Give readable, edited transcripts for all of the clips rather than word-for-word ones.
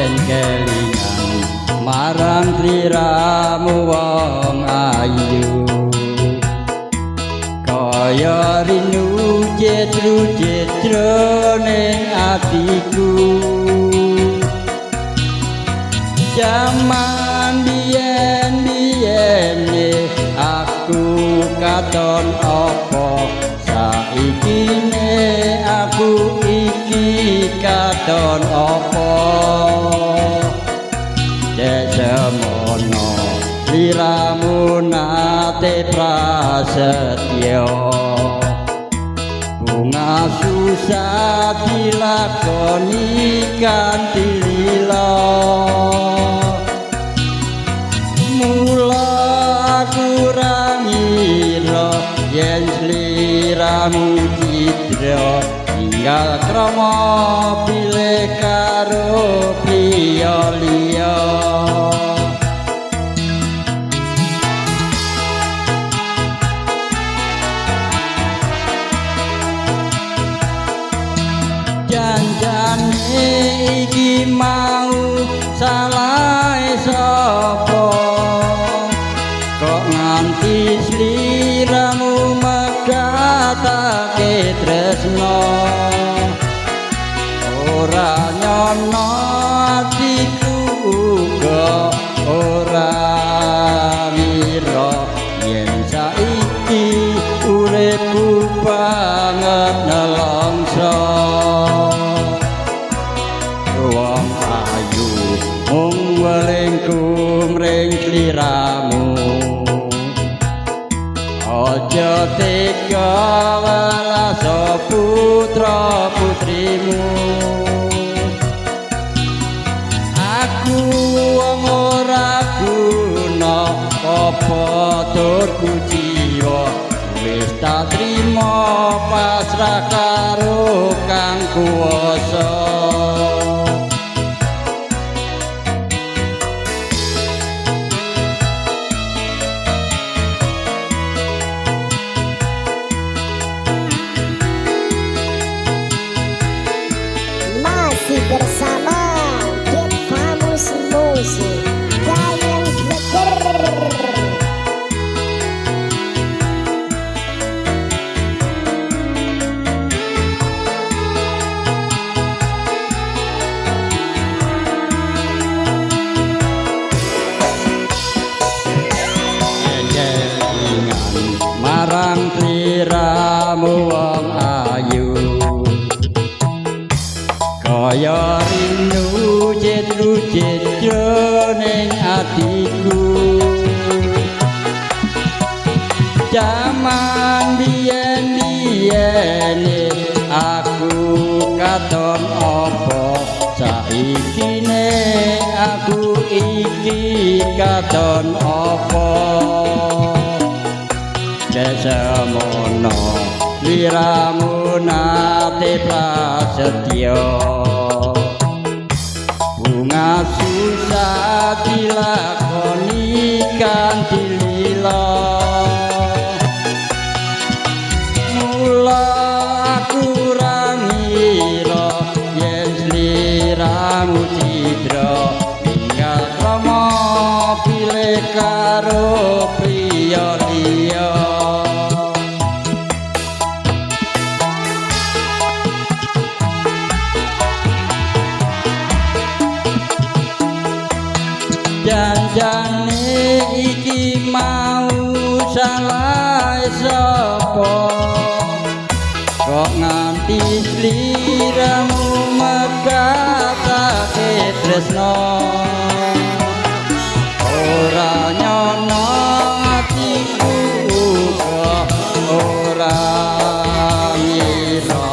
Yen kelingan marang sliramu wong ayu, kaya rinu cetru-cetru ning atiku. Jaman biyen-biyene aku katon apa, saiki ne aku iki katon apa. Dek semono liramu nate prasetyo, bunga susah dilakoni kanthi lila. Mula aku ra ngira yen sliramu cidra, tinggal krama pilih karo priya liya. Janjane iki mau salah sapa, kok nganti sliramu megatake tresno. Ora nyono atiku uga ora ngira yen saiki uripku banget nelongso. Wong ayu mung welingku mring sliramu, aja tega welaso putra putrimu. Aku wong ora guna apa tur kuciwa, wis tak trimo pasrah karo kang kuwasa. Masih bersama Get Famous Music Gayeng Bleger. Kelingan marang sliramu wong ayu, kaya rinu cetru-cetru ning atiku. Jaman biyen-biyene aku katon apa, saiki ne aku iki katon apa. Dek semono liramu nate prasetyo, bunga susah dilakoni kanthi lila. Mula aku ra ngira yen sliramu cidra, tinggal krama pilih karo priya liya. Janjane iki mau salah sapa, kok nganti sliramu megatake tresno. Ora nyono atiku uga ora ngira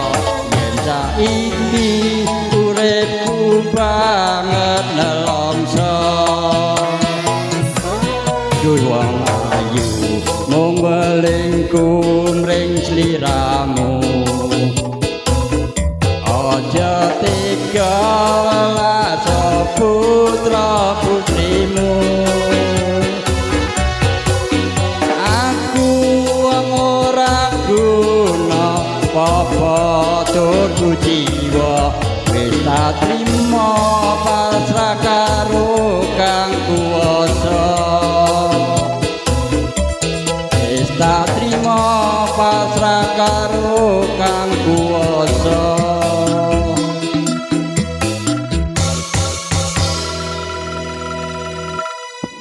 yen saiki uripku banget nelongso. Duh wong ayu mung welingku mring sliramu, aja tega welaso putra putrimu. Aku wong ora guna apa tur kuciwa, wis Tak trimo pasrah karo kang kuwasa. Wis tak trimo pasrah karo kang kuwasa.